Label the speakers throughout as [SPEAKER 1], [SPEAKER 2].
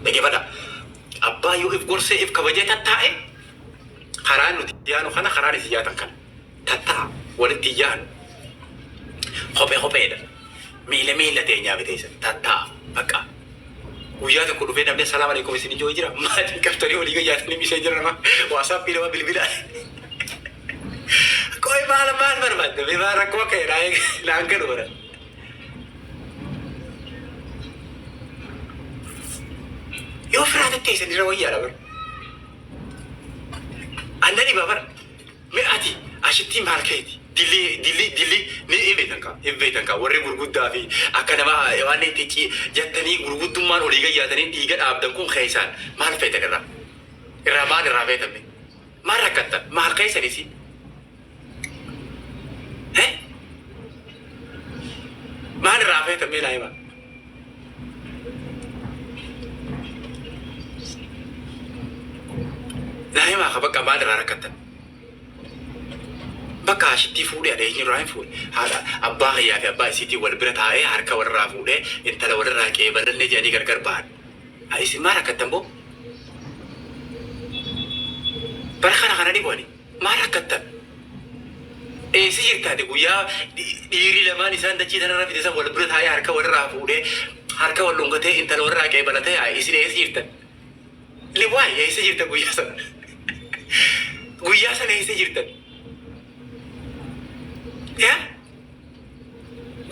[SPEAKER 1] Dhaggeeffadhaa. Abbaa yoo if gorsee if kabajee tattaa'e karaan nuti yaanu kana karaan isin yaatan kana. Tatta'a walitti hin yaanu. Kophee kopheedha. Miila miila teenyaa biteessan tatta'a bakka. Guyyaa tokko dhufee namni assalaamu alaikum isin ijoo jira. Maatii qabtanii olii gayyaatanii misee jira nama WhatsApp nama bilbila. Qoy maal maal barbaadda? Mee maal rakkoo akka naan galu bara. Yoo firaa tatteessan irra wayyaadha bara. Anna dhiba bara. Mee ati ashittii maal keeti? Dilli dilli dilli ni hin beektan kaa hin beektan kaa warri gurguddaa fi akka nama waan itti ci jettanii gurguddummaan olii gayyaatanii dhiiga dhaabdan kun keessaan maal feetan irraa? Irraa maal irraa feetan mee? Maal rakkattan? Maal keessan isin? He? Maal irraa feetan mee naa himaa? Naa himaa ka bakka maal irraa rakkattan? Bakka ashittii fuudhee ani eenyu irraa hin fuudhe. Haadha abbaa kiyyaa fi abbaa isiitiin wal bira taa'ee harka walirraa fuudhee intala walirraa qeebalanne jedhanii gargar bahan. Haa isin maal rakkattan boo? Bara kana kana dhibu ani. Maal rakkattan? Eessa jirta ati guyyaa dhiirri lamaan isaan dachii tanarra fide san wal bira taa'ee harka walirraa fuudhee harka wal dhungatee intala walirraa qeebalatee haa isin eessa jirtan? Liwaay eessa jirtan guyyaa sana? Guyyaa sana eessa jirtan? Yaa?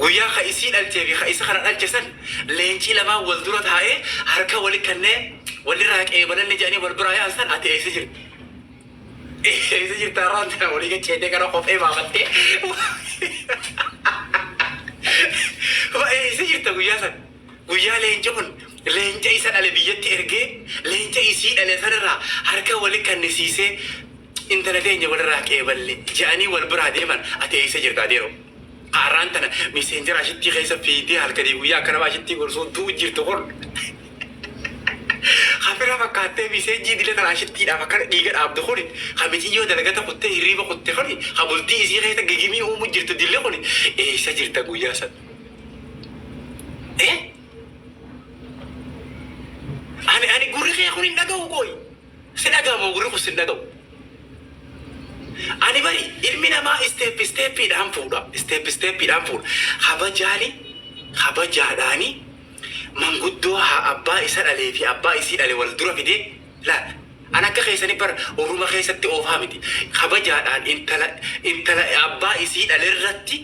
[SPEAKER 1] Guyyaa ka isii dhalchee fi ka isa kana dhalche san leencii lamaan wal dura taa'ee harka wali kannee walirraa qeebalanne jedhanii wal biraa yaa'an san ati eessa jirta? Eessa jirta har'aan tana walii gacceetee kana kophee baafattee eessa jirta guyyaa san? Guyyaa leenci kun leenca isa dhale biyyatti ergee leenca isii dhale sanirraa harka wali kannisiisee intala teenya walirraa qeeballe je'anii wal biraa deeman ati eessa jirta adeeroo? Har'aan tana miseenjera ashittii keessa fiigdee halkanii guyyaa akka nama ashittii gorsuu du'u jirtu kun hafira fakkaattee miseenjii dila tana ashittiidhaaf akkana dhiiga dhaabdu kuni ha miciyyoo dalagata kuttee hirriiba kutte kuni ha bultii isii keessa gigimii uumu jirtu dilli kuni eessa jirta guyyaa san? Eh? Ani ani gurri kee kun hin dhaga'u qoy. Si dhaga'a moo gurri kun sin dhaga'u? Ani bari ilmi namaa step steppiidhaan fuudha. Step steppiidhaan fuudha. Kabajaani kabajaadhaani manguddoo haa abbaa isa dhalee fi abbaa isii dhale wal dura fidee laal. An akka keessani bar oruma keessatti oofaa miti. Kabajaadhaan intala intala abbaa isii dhale irratti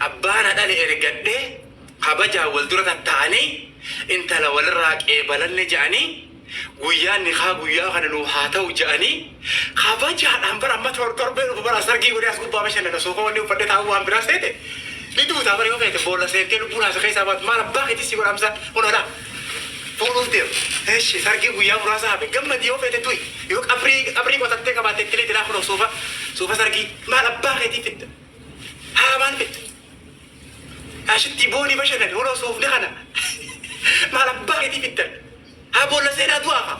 [SPEAKER 1] abbaa na dhale ergadhee kabajaan wal dura tatta'anii intala walirraa qeebalanne je'anii guyyaan nikaa guyyaa kana nuu haa ta'u je'anii kabajaadhaan bara amma torbee dhufu bara sargii godhee as gubbaa bashannana suufa wanni uffadhee taa'uu waan biraa seete ni duutaa bara yoo feete boolla seentee lubbuun haasa keessaa baatu maal abbaa keetii si godhamsa kun olaa fuudhuuf deemu. Eshi sargii guyyaa muraasa hafe gammadi yoo feete du'i yoo qabrii qabrii qotattee qabaatte itti lixilaa kunoo suufa suufa sargii maal abbaa keetii fidda haa maal fidda ashitti boonii bashannani kunoo suufni kana maal abbaa keetii fiddan haa boolla seenaa du'aa haa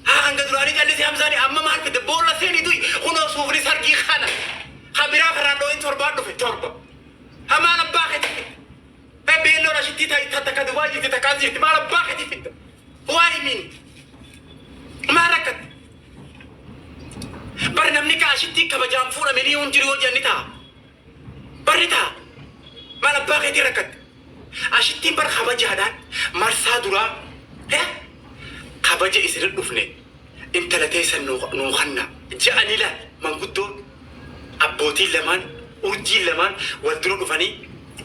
[SPEAKER 1] haa hanga duraanii callisee hamsaanii amma maal fidda boolla seenii du'i kunoo suufni sargii kana ha biraa karaan dhoo'in torbaan dhufe torba haa maal abbaa keetii fidda Beelloon ashittii ta takka Dubaay jirti takka as jirti maal abbaa keetii fidda waa himiin maal rakkatte bar namni ka ashittii kabajaan fuudhame ni hin jiru yoo jedhan ni ta'a bar ni ta'a maal abbaa keetii rakkatte ashittiin bar kabajaadhaan marsaa duraa kabaja isin dhufne intala teessan nuu kanna je'anii laal manguddoon abbootiin lamaan urjiin lamaan wal dura dhufanii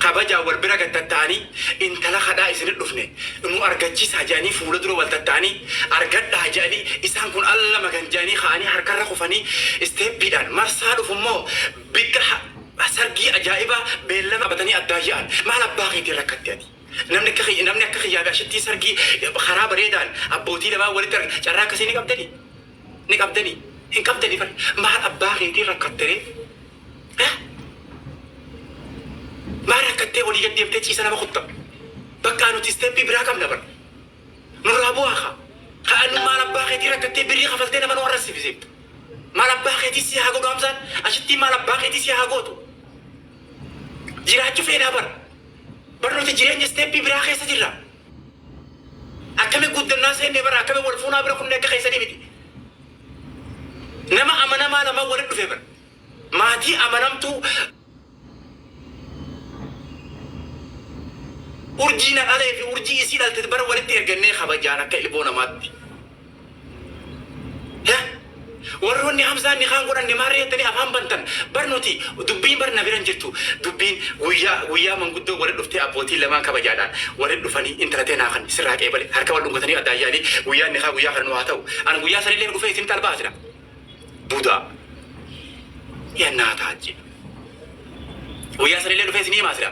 [SPEAKER 1] kabajaan wal bira gad tatta'anii intala kadhaa isinit dhufne nu argachiisaa je'anii fuula dura wal tatta'anii argadhaa je'anii isaan kun alla magan je'anii ka'anii harkarra kufanii isteeppiidhaan marsaa dhufu immoo bikka sargii ajaa'ibaa beellama qabatanii addaan yaa'an maal abbaa keetiin rakkatte ati? Namni akka kiyya namni akka kiyyaa fi ashittii sargii karaa bareedaan abbootii lamaan walitti arga carraa akkasii ni qabdanii? Ni qabdanii? Hin qabdanii bar maal abbaa keetiin rakkatte ree? Eh? Maal rakkattee olii gad deemtee ciisa nama kutta? Bakka nuti isteeppii biraa qabna bar. Nurraa bu'aa kaa. Kaa nu maal abbaa keetii rakkattee birrii kafaltee nama nu arrabsiifta. Maal abbaa keetii si haa godhu Hamzaan? Ashittiin maal abbaa keetii si haa gootu? Jiraachuu feenaa bar. Bar nuti jireenya isteeppii biraa keessa jirra. Akka Akkami guddannaa seennee bara akkami wal fuunaa bira kunne akka keessanii miti. Nama amanamaa lama walitti dhufe bara. Maatii amanamtuu urjii na dhalee fi urjii isii dhalte bara walitti ergannee kabajaan akka ilboo namaatti. Warroonni Hamzaan ni kaan godhanne maarree jettanii afaan bantan bar nuti dubbiin bar na bira hin jirtu. Dubbiin guyyaa guyyaa manguddoo walitti dhuftee abbootiin lamaan kabajaadhaan walitti dhufanii intala tee naa kan sirraa qeebale harka wal dhungatanii addaan yaa'anii guyyaan nikaa guyyaa kana nu haa ta'u. An guyyaa sanillee dhufee isinitti albaa sila. Budaa. Yannaa taajji. Guyyaa sanillee dhufee isinii himaa sila.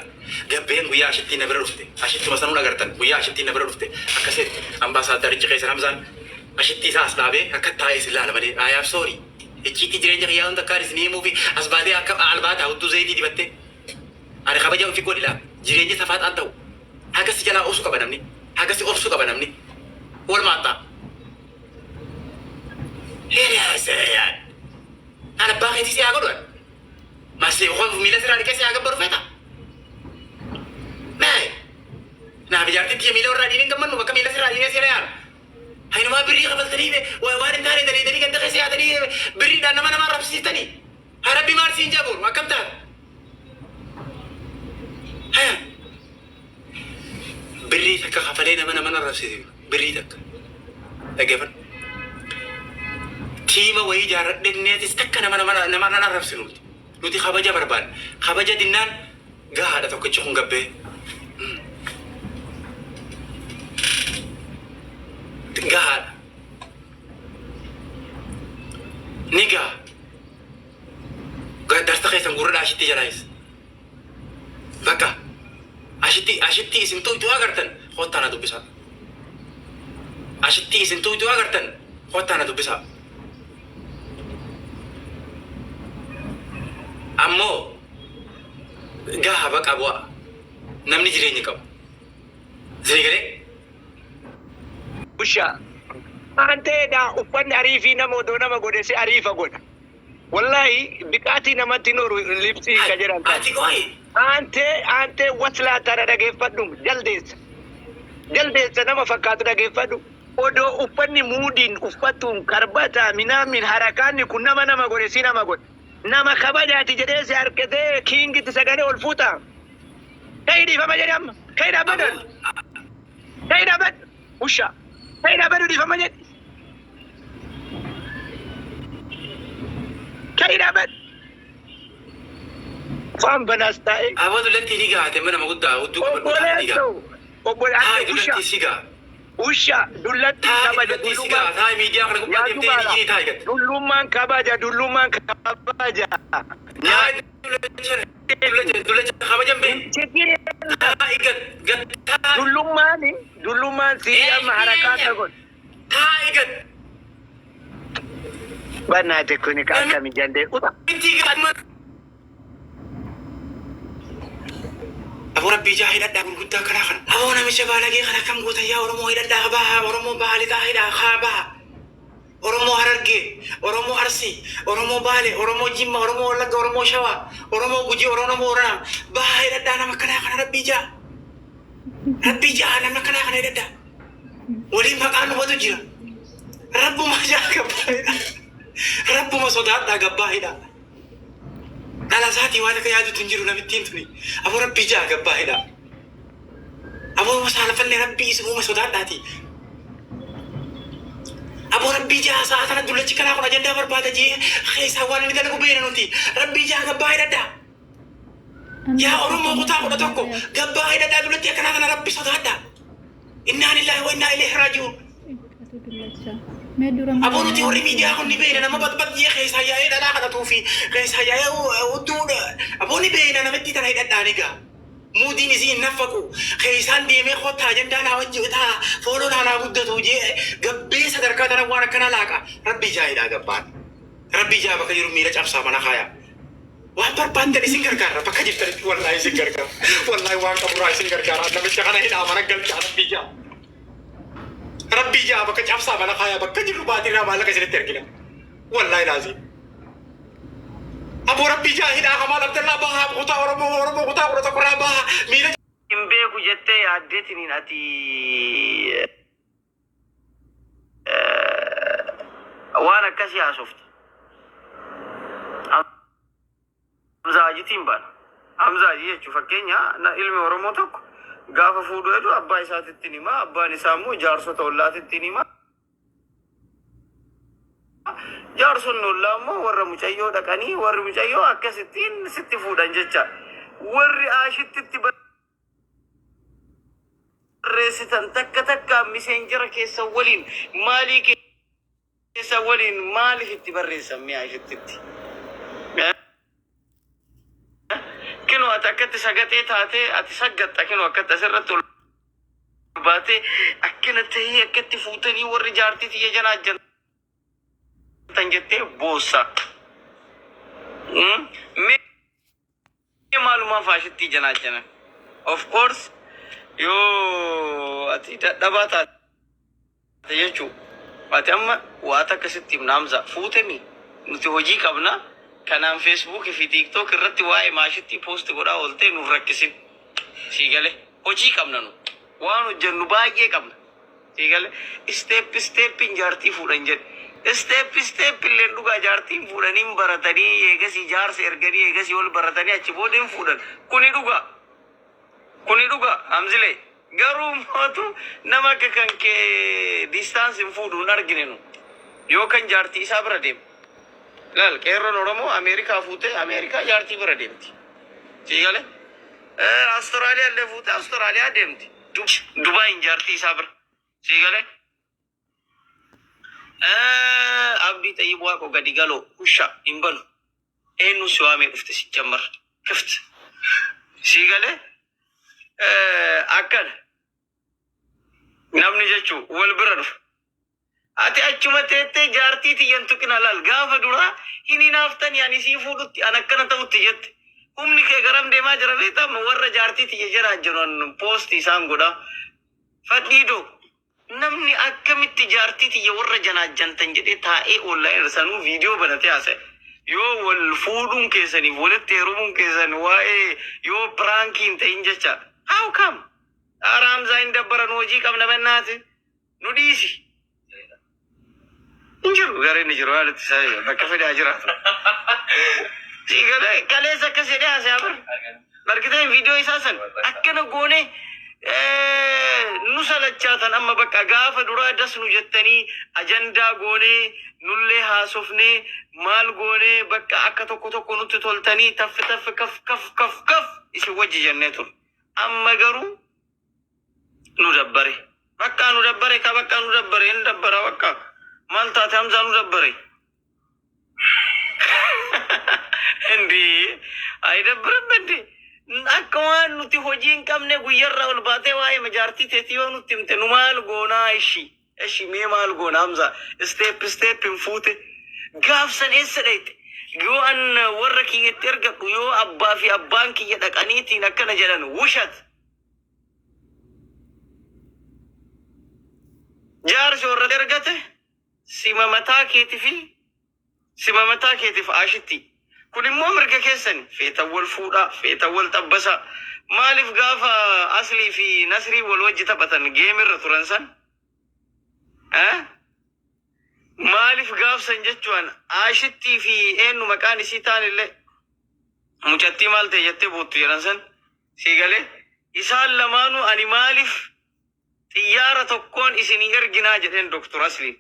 [SPEAKER 1] Gabbeen guyyaa ashittiin na bira dhufte. Ashittuma sanuun agartan. Guyyaa ashittiin na bira dhufte. Akkasitti ambaasaaddarichi keessan Hamzaan ashittii isaa as dhaabee akka taa'ee isin laala malee. I am sorry. Icciitii jireenya kiyyaa hunda akkaan isin himuu fi as baatee akka albaataa hudduu zayitii dibattee. Ani kabaja ofii godhi laa. Jireenya safaaxaan ta'u. Haga si jalaa obsu qaba namni. Haga si obsu qaba namni. Wal maaxxaa. Hiriyaa. An abbaa keetii si haa godhu. Masii qofa miila sirraa dhiqee si haa gabbaru feeta. Mee naaf ijaartiin tiyya miila warraa dhiineen gammannu bakka miila sirraa dhiinee si yaanu. Hayinumaa birrii kafaltanii waan hin taane daleetanii ganda keessa yaatanii birriidhaan nama namaa rabsiistanii. Haa rabbi maal siin jabuun akkam taate? Birrii takka kafalee nama nama arrabsiisu birrii takka. Dhaggeeffadhu. Tiima wayii ijaarradhenneetis takka nama nama nama nan arrabsinu nuti. Nuti kabaja barbaanna. Kabaja dinnaan gahaadha tokkichi kun gabbee. Gahaadha. Ni gaha. Darsa keessan gurra ashitti jalaayis. Bakka ashitti ashitti isin tuutu agartan kottaa na dubbisaa. Ashitti isin tuutu agartan kottaa na dubbisaa. Ammoo gaha baqa bu'a. Namni jireenya qabu. Isinii galee?
[SPEAKER 2] Usha. Anteedha uffanni ariifii nama odoo nama godhe si ariifa godha. Wallahi biqaatii namatti hin horu libsii ka jedhan kana.
[SPEAKER 1] Ati qoyi.
[SPEAKER 2] Aantee aantee waslaataadha dhageeffadhu jaldeessa. Jaldeessa nama fakkaatu dhageeffadhu. Odoo uffanni muudiin uffatuun karbataa minaamin harakaanni kun nama nama godhe si nama godhe. Nama kabajaati jedhee si harkatee kiingitti sagalee ol fuuta. Ka'i dhiifama jedhe amma. Ka'i dhaabbadhu. Ka'i dhaabbadhu. Usha. Ka'i dhaabbadhu dhiifama jedhe. Ka'i dhaabbadhu. Afaan banaas taa'e.
[SPEAKER 1] Aboo dullatti ni gaate mana guddaa hudduu qabadhu taa'e ni gaa.
[SPEAKER 2] Obboleessoo.
[SPEAKER 1] Taa'i
[SPEAKER 2] Obboleessa
[SPEAKER 1] dullatti
[SPEAKER 2] usha.
[SPEAKER 1] si gaa.
[SPEAKER 2] Usha dullatti
[SPEAKER 1] Taa'i
[SPEAKER 2] kabaja
[SPEAKER 1] dullatti si gaa.
[SPEAKER 2] dullummaan.
[SPEAKER 1] Taa'i miidiyaa kana gubbaa
[SPEAKER 2] Yaa
[SPEAKER 1] deemtee
[SPEAKER 2] dubaala.
[SPEAKER 1] ni taa'i gad.
[SPEAKER 2] Dullummaan kabaja dullummaan kabaja.
[SPEAKER 1] Taa'i dullacha dullacha dullacha kabajan bee.
[SPEAKER 2] Chigir
[SPEAKER 1] Taa'i gad gad taa'i.
[SPEAKER 2] dullummaan dullummaan sii amma harakaata godhu.
[SPEAKER 1] Taa'i gad.
[SPEAKER 2] Bannaate kuni akkami jandee uta.
[SPEAKER 1] Namitti gad. Aboo rabbii jaa hidhadhaa gurguddaa kanaa kana. Aboo namicha baalagee kana kam goota yaa Oromoo hidhadhaa baha Oromoo baha lixaa hidhaa haa baha. Oromoo Harargee, Oromoo Arsii, Oromoo Baale, Oromoo Jimma, Oromoo Wallagga, Oromoo Shawaa, Oromoo Gujii, Oromoo Booranaa. Baha hidhadhaa nama kanaa kana rabbii jaa. Rabbii jaa nama kanaa kana hidhadhaa. Waliin maqaan hubatu jira. Rabbuma jaa gabbaa hidhaa. Rabbuma sodaadhaa gabbaa hidhaa. Dhala isaatii waan akka yaadutu hin jiru namittiin tuni. Aboo rabbii jaa gabbaa hidhaa. Aboo saalfallee rabbii isin uume sodaadhaati. Aboo rabbii jaa sa'a tana dullachi kanaa kun ajandaa barbaada jee keessaa waan inni dalagu beena nuti. Rabbii jaa gabbaa hidhadhaa. Yaa Oromoo kutaa 11 gabbaa hidhadhaa dullatti akkanaa kana rabbi sodaadhaa. Innaa lillaahi wa innaa ilayhi raaji'uun. Aboo nuti warri miidiyaa kun ni beekna nama baxbax jee keessaa yaa'ee dhalaa kadhatuu fi keessaa yaa'ee hudduu aboo ni beekna namitti tana hidhadhaa ni gaa. Muudiin isii hin naffaqu keessaan deemee kottaa ajandaa naa wajji taa fooloo naa naa guddatu jee gabbee sadarkaa tana waan akkanaa laaqa rabbii jaa hidhaa gabbaan. Rabbii jaa bakka jiru miila cabsaa mana kaayaa. Waan barbaaddan isin gargaarra bakka jirtanitti wallaahi isin gargaara. Wallaahi waan qaburraa isin gargaara. Namicha kana hidhaa mana galchaa rabbii jaa. Rabbii jaa bakka cabsaa mana kaayaa bakka jirru baatiirraa maallaqa isinitti ergina. Wallaahi laazii. Aboo rabbii jaa hidhaa Kamaal Abdallaa bahaa kutaa Oromoo Oromoo kutaa 11rraa bahaa miila
[SPEAKER 2] Hin beeku jettee yaaddeetiniin ati.
[SPEAKER 3] Waan akkasii haasofta. Hamzaa Hajitiin baana. Hamzaa Hajii jechuun fakkeenya ilmi Oromoo tokko gaafa fuudhu jedhu abbaa isaatitti hima, abbaan isaa immoo jaarsota ollaatitti hima. Jaarsonni ollaa immoo warra mucayyoo dhaqanii warri mucayyoo akkasittiin sitti fuudhan jecha. Warri aashittitti barreessitan takka takkaan miseenjara keessan waliin maalii keessan waliin maaliif itti barreessan mi'a aashittitti? Kinoo ati akkatti sagaxee taatee ati saggaxxa kinoo akkatti asirratti ol baatee akkana tahee akkatti fuutanii warri jaartii tiyya janaajjantan jettee boossa. Mee maalumaa faashittii janaajjanan? Of course yoo ati dadhabaa taate jechuu ati amma waa takka sitti himna Hamza fuutemi nuti hojii qabna kanaan Facebook fi TikTok irratti waa'ee maashittii post godhaa ooltee nu rakkisin. Sii gale, hojii qabna, nu waan hojjennu baay'ee qabna. Sii gale, step stepin jaartii fuudhan jedhe, step step illee dhugaa jaartiin fuudhanii hin baratanii, eegasii jaarsa erganii, eegasii ol baratanii, achi booda hin fuudhan. Kuni dhugaa, kuni dhugaa Hamzilee. Garuu mootu nama akka kan kee distance hin fuudhu hin argine nu. Yoo kan jaartii isaa bira deemu laal, qeerroon Oromoo Ameerikaa fuutee Ameerikaa jaartii bira deemti. Sii gale, Awustiraaliyaa illee fuutee Awustiraaliyaa deemti, Dubaayin jaartii isaa bira. Sii gale, Abdii Xayyib Waaqo gadi galoo husha hin banu. Eenyu si waamee dhufte si jammar kift? Sii gale, akkana namni jechuu wal bira dhufa. Ati achuma teettee jaartii tiyyan tuqina. Laal, gaafa duraa hin hinaaftanii ani sii fuudhutti an akkana ta'utti jette. Humni kee garam deemaa jira beektaa? Warra jaartii tiyya janaajjanan post isaan godha. Fadhiidoo namni akkamitti jaartii tiyya warra janaajjantan jedhee taa'ee online sanuu viidiyoo banatee haasa'e. Yoo wal fuudhuun keessaniif walitti heerumuun keessan waa'ee yoo prank hin ta'in jecha. How come? Dhaara Hamzaa hin dabbaran, hojii qabna, bennaati. Nu dhiisi. Hin jiru gareen ni jiru haalitti isaa bakka fedhaa jiraatu. Kaleessa akkas jedhee haasa'aa bara. Argitee viidiyoo isaa san akkana goone nu salachaatan. Amma bakka gaafa duraa das nu jettanii ajandaa goonee nullee haasofnee maal goonee bakka akka tokko tokko nutti toltanii taffi taffi kaf kaf kaf kaf isin wajji jennee ture. Amma garuu nu dabbare. Bakka nu dabbare ka bakka nu dabbare hin dabbara bakka maal taate Hamzaa nu dabbare. እንዴ አይደብርም እንዴ? Akka waan nuti hojii hin qabne guyyarraa ol baatee waa'ee majaartii teetii yoo nutti himte nu maal goonaa? Ishi ishi mee maal goona Hamza? Step step hin fuute gaafsan eessa dhayte? Yoo an warra kiyyatti ergadhu, yoo abbaa fi abbaan kiyya dhaqaniitiin akkana jedhan wushat jaarsi warra ergate sima mataa keetii fi sima mataa keetiif ashitti. Kun immoo mirga keessan, feetan wal fuudhaa, feetan wal xabbasaa. Maaliif gaafa Aslii fi Nasrii wal wajji taphatan geemirra turan san? Eh? Maaliif gaafsan jechuun Ashittii fi eenyu maqaan isii taan illee mucattii maal ta'e jettee boottu jedhan san sii galee isaan lamaanuu ani maaliif xiyyaara tokkoon isinii erginaa jedheen Doktor Asliin.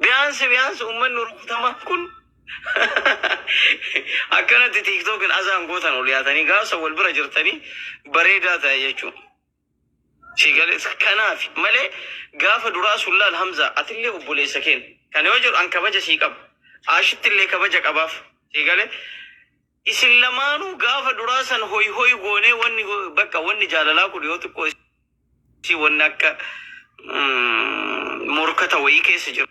[SPEAKER 3] Biyaansi biyaansi uummanni rukutamaa kun akkanatti TikTokin azaan gootan ol yaatanii gaafsa wal bira jirtanii bareedaa ta'e jechuudha. Sii galee, kanaaf malee gaafa duraa sun laal Hamza, atillee obboleessa keenya. Kana yoo jedhu an kabaja sii qaba. Ashitti illee kabaja qabaaf. Sii galee, isin lamaanuu gaafa duraa san hoy hoy goonee wanni bakka wanni jaalalaa kun yoo xiqqoo isii wanni akka morkata wayii keessa jira.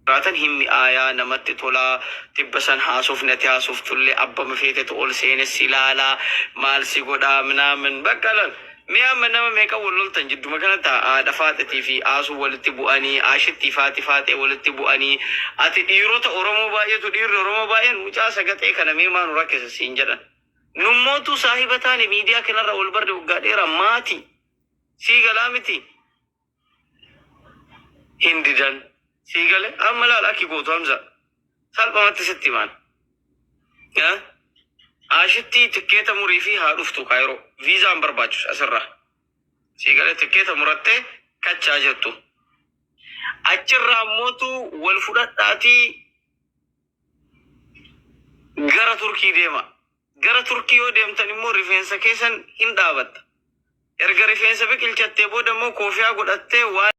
[SPEAKER 3] Jiraatan hin mi'aayaa, namatti tolaa. Tibba san haasofni ati haasoftullee abbama feetetu ol seene si ilaalaa maal si godhaa minaamin bakka lal mi'a. Amma nama meeqa wal loltan jidduma kanatti? Haadha faaxetii fi aasuu walitti bu'anii, aashittii faati faaxee walitti bu'anii. Ati dhiirota Oromoo baay'eetu, dhiirri Oromoo baay'een mucaa sagaxee kana mee maa nu rakkisa siin jedhan. Nummootu saahiba taane miidiyaa kanarra wal barre waggaa dheeraa maati sii galaa miti hin didan. Sii gale amma laal akki gootu Hamza. Salphumatti sitti himaan. Ashitti tikkeeta murii fi haa dhuftu Kaayiroo. Viizaan barbaachisu asirraa. Sii gale tikkeeta murattee kachaa jettu. Achirraa mootu wal fudhadhaatii gara Turkii deema. Gara Turkii yoo deemtan immoo rifeensa keessan hin dhaabatta. Erga rifeensa biqilchattee booda immoo koofiyaa godhattee waan